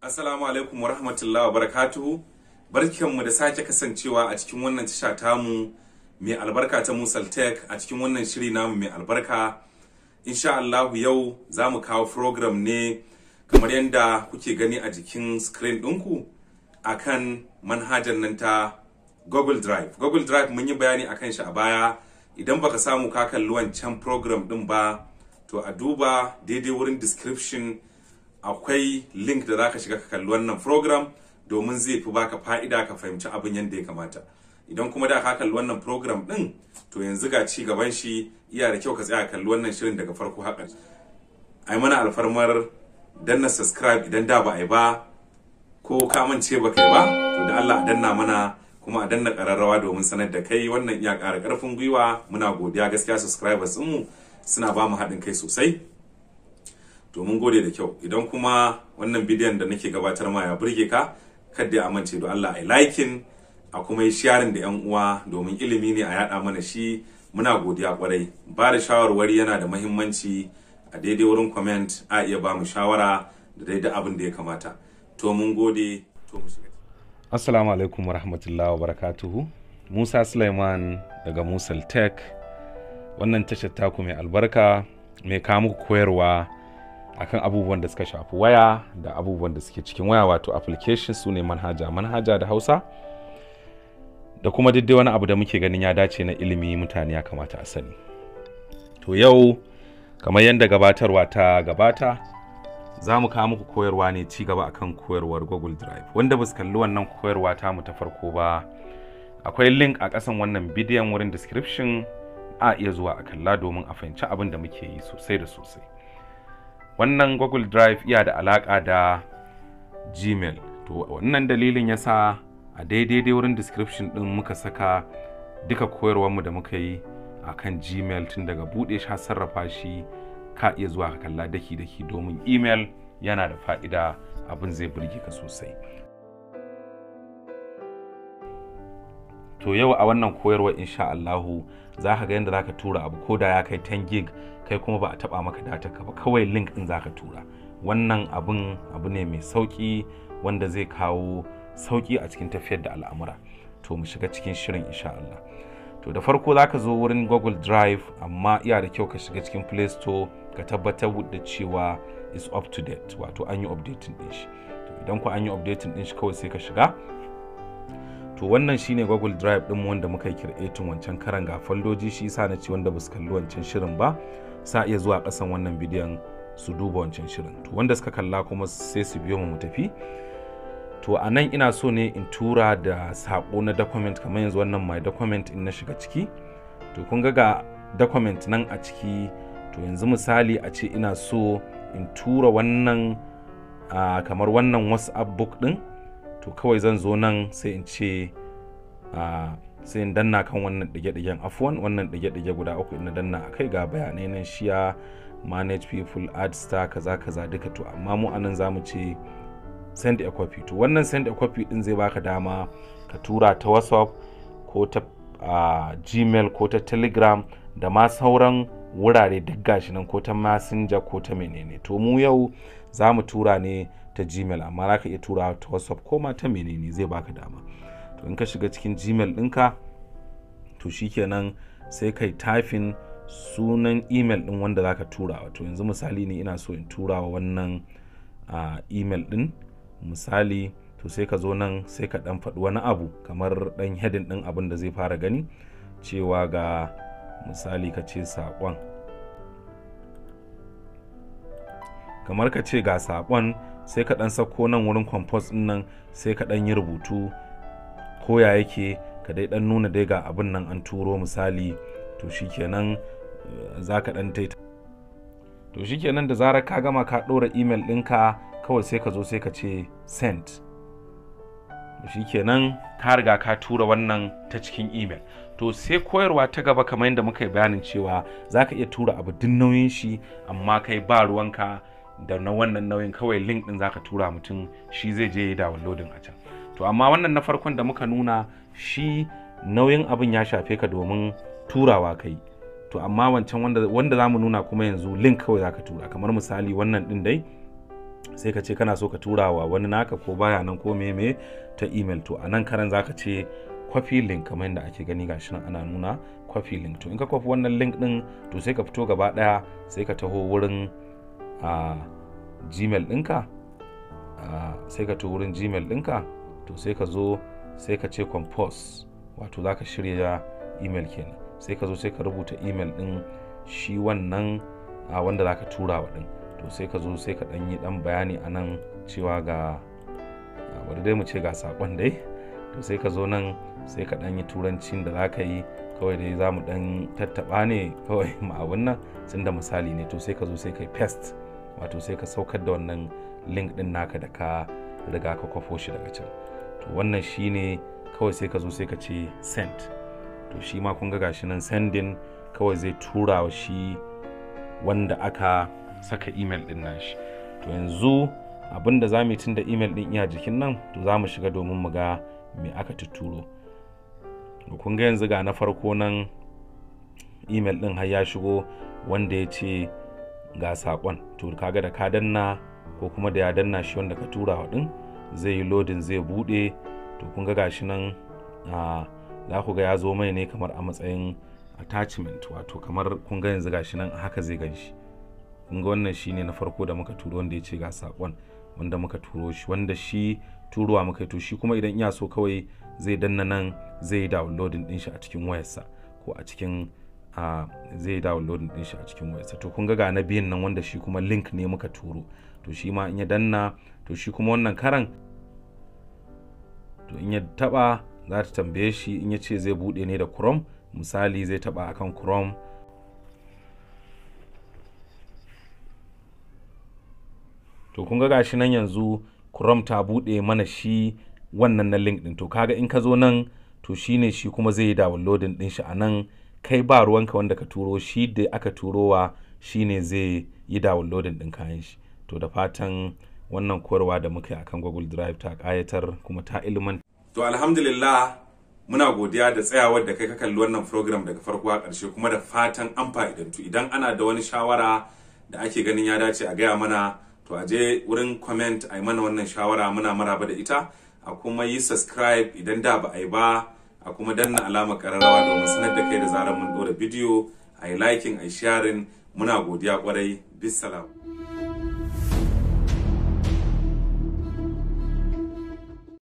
Assalamu alaikum wa rahmatullahi wa barakatuhu. Barkanmu da sake kasancewa a cikin wannan tasha tamu mai albarka ta Musal Tech, a cikin wannan shiri namu mai albarka. Insha Allahu yau za mu kawo program ne kamar yadda kuke gani a jikin screen ɗinku akan manhajar nan ta Google Drive. Google Drive mun yi bayani akan shi a baya. Idan baka samu ka kalli wancan program ɗin ba, to a duba daidai wurin description akwai link da zaka shiga ka kalli wannan program domin zai fi baka fa'ida ka fahimci abin yadda ya kamata. Idan kuma da ka kalli wannan program din, to yanzu ga ci gaban shi. Iya da kyau ka tsaya kalli wannan shirin daga farko har ƙarshe. Ai mana alfarmar danna subscribe idan da ba a yi ba, ko ka mance ba kai ba, to da Allah a danna mana, kuma a danna ƙararrawa domin sanar da kai. Wannan iya ƙara ƙarfin gwiwa. Muna godiya gaskiya, subscribers mu suna ba mu haɗin kai sosai. To mun gode da kyau. Idan kuma wannan bidiyon da nake gabatar ma ya burge ka, kada ya amince da Allah a liking, a kuma yi sharing da yan uwa, domin ilimi ne a yada mana shi. Muna godiya kwarai. Ba da shawarwari yana da muhimmanci. A daidai wurin comment a iya ba mu shawara da daidai abin da ya kamata. To mun gode, to mu shiga. Assalamu alaikum wa rahmatullahi wa barakatuhu. Musa Suleiman daga Musal Tech. Wannan tashar taku mai albarka mai kawo muku koyarwa akan abubuwan da suka shafi waya da abubuwan da suke cikin waya, wato application, su ne manhaja, manhaja da Hausa, da kuma dai wani abu da muke ganin ya dace na ilimi, mutane ya kamata a sani. To yau, kamar yadda gabatarwa ta gabata, za mu kawo muku koyarwa ne ci gaba akan koyarwar Google Drive. Wanda ba su kalli wannan koyarwa ta mu ta farko ba, akwai link a ƙasan wannan bidiyon wurin description, a iya zuwa a kalla domin a fahimci abin da muke yi sosai da sosai. Wannan Google Drive iya da alaƙa da Gmail. To wannan dalilin yasa a daidai dai wurin description din muka saka duka koyarwarmu da muka yi a kan Gmail, tun daga buɗe shi har sarrafa shi. Ka iya zuwa ka kalla daki-daki domin email yana da fa'ida, abin zai burge ka sosai. To yau a wannan koyarwa, insha Allahu, za ka ga yadda za ka tura abu ko da ya kai 10 gig, kai kuma ba a taba maka data ka ba, kawai link din za ka tura. Wannan abun abu ne mai sauki wanda zai kawo sauki a cikin tafiyar da al'amura. To mu shiga cikin shirin insha Allah. To da farko za ka zo wurin Google Drive, amma iya da kyau ka shiga cikin Play Store ka tabbatar da cewa is up to date, wato an yi updating din shi. To idan ku an yi updating din shi, kawai sai ka shiga. To wannan shine Google Drive din wanda muka yi creating wancan karan. Ga foldoji. Shi yasa na ce wanda ba su kalli wancan shirin ba sa iya zuwa kasan wannan bidiyon su duba wancan shirin. To wanda suka kalla kuma sai su biyo mu mu tafi. To a nan ina so ne in tura da sako na document, kamar yanzu wannan my document. In na shiga ciki, to kun ga document nan a ciki. To yanzu misali a ce ina so in tura wannan, kamar wannan WhatsApp book din, to kawai zan zo nan sai in ce, sai in danna kan wannan ɗige-ɗigen, afuwan, wannan ɗige-ɗige guda uku. In na danna a kai, ga bayanai nan: share, manage people, add star, kaza kaza duka. To amma mu anan za mu ce send a copy. To wannan send a copy din zai baka dama ka tura ta WhatsApp ko ta Gmail ko ta Telegram da ma sauran wurare duk gashi nan, ko ta Messenger ko ta menene. To mu yau za mu tura ne ta Gmail, amma za ka iya tura ta WhatsApp ko ma ta menene, zai baka dama. To in ka shiga cikin Gmail ɗinka, to shikenan sai kai typing sunan email ɗin wanda za ka tura. To yanzu misali ne ina so in tura wa wannan email ɗin misali. To sai ka zo nan sai ka ɗan faɗi wani abu kamar ɗan heading ɗin abin da zai fara gani, cewa ga misali ka ce saƙon, kamar ka ce ga saƙon. Sai ka ɗan sako nan wurin compose ɗin nan, sai ka ɗan yi rubutu ko ya yake, ka dai ɗan nuna dai ga abin nan an turo misali. To shikenan, za ka ɗan taita. To shikenan, da zarar ka gama ka ɗora email ɗinka, kawai sai ka zo sai ka ce send. Shikenan, ka riga ka tura wannan ta cikin email. To sai koyarwa ta gaba, kamar yadda muka yi bayanin cewa za ka iya tura abu duk nauyin shi, amma kai ba ruwanka da na wannan nauyin, kawai link din zaka tura mutum, shi zai je ya downloading a can. To amma wannan na farkon da muka nuna shi, nauyin abin ya shafe ka domin turawa kai. To amma wancan wanda zamu nuna kuma yanzu, link kawai zaka tura, kamar misali wannan din dai. Sai ka ce kana so ka tura wa wani naka ko baya nan ko meme ta email. To a nan karan zaka ce copy link, kamar yadda ake gani gashi nan ana nuna copy link. To in ka copy wannan link din, to sai ka fito gaba daya, sai ka taho wurin Gmail ɗinka, sai ka taho wurin Gmail ɗinka. To sai ka zo sai ka ce compose, wato zaka shirya email kenan. Sai ka zo sai ka rubuta email ɗin shi wannan wanda zaka tura wa ɗin. To sai ka zo sai ka ɗan yi ɗan bayani a nan cewa ga bari dai mu ce ga saƙon dai. To sai ka zo nan sai ka ɗan yi turancin da za ka yi, kawai dai za mu ɗan tattaɓa ne kawai mu abun nan tun da misali ne. To sai ka zo sai ka yi paste, wato sai ka saukar da wannan link ɗin naka da ka riga ka kwafo shi daga can. To wannan shine kawai, sai ka zo sai ka ce send. To shi ma kun ga gashi nan sending, kawai zai tura wa shi wanda aka saka email din nashi. To yanzu abin da za mu yi, tun da email din iya jikin nan, to za mu shiga domin mu ga me aka tuturo. Kun ga yanzu ga na farko nan, email din har ya shigo wanda ya ce ga sakon. To kaga da ka danna, ko kuma da ya danna shi wanda ka tura wa din, zai yi loading, zai bude. To kun ga gashi nan, za ku ga ya zo mai ne kamar a matsayin attachment, wato kamar kun ga yanzu gashi nan haka zai gan shi. Kun ga wannan shine na farko da muka turo, wanda ya ce ga sakon wanda muka turo shi, wanda shi turowa muka yi. To shi kuma idan iya so, kawai zai danna nan, zai yi downloading din shi a cikin wayarsa, ko a cikin zai downloading din shi a cikin wayarsa. To kun ga ga na biyun nan, wanda shi kuma link ne muka turo. To shi ma in ya danna, to shi kuma wannan karan, to in ya taba, za ta tambaye shi in ya ce zai bude ne da Chrome misali, zai taba akan Chrome. To kun ga gashi nan yanzu Chrome ta bude mana shi wannan na link din. To kaga in ka zo nan, to shine shi kuma zai yi downloading din shi a nan. Kai ba ruwanka, wanda ka turo shi da aka turowa shine zai yi downloading din kayan shi. To da fatan wannan koyarwa da muka yi akan Google Drive ta kayatar kuma ta ilmantar. To alhamdulillah, muna godiya da tsayawar da kai ka kalli wannan program daga farko a ƙarshe, kuma da fatan an fa'idantu. Idan ana da wani shawara da ake ganin ya dace a gaya mana, to a je wurin comment a yi mana wannan shawara, muna maraba da ita. A kuma yi subscribe idan da ba a yi ba, a kuma danna alamar ƙararrawa domin sanar da kai da zarar mun ɗora bidiyo, a yi liking, a yi sharing. Muna godiya kwarai. Bisalam.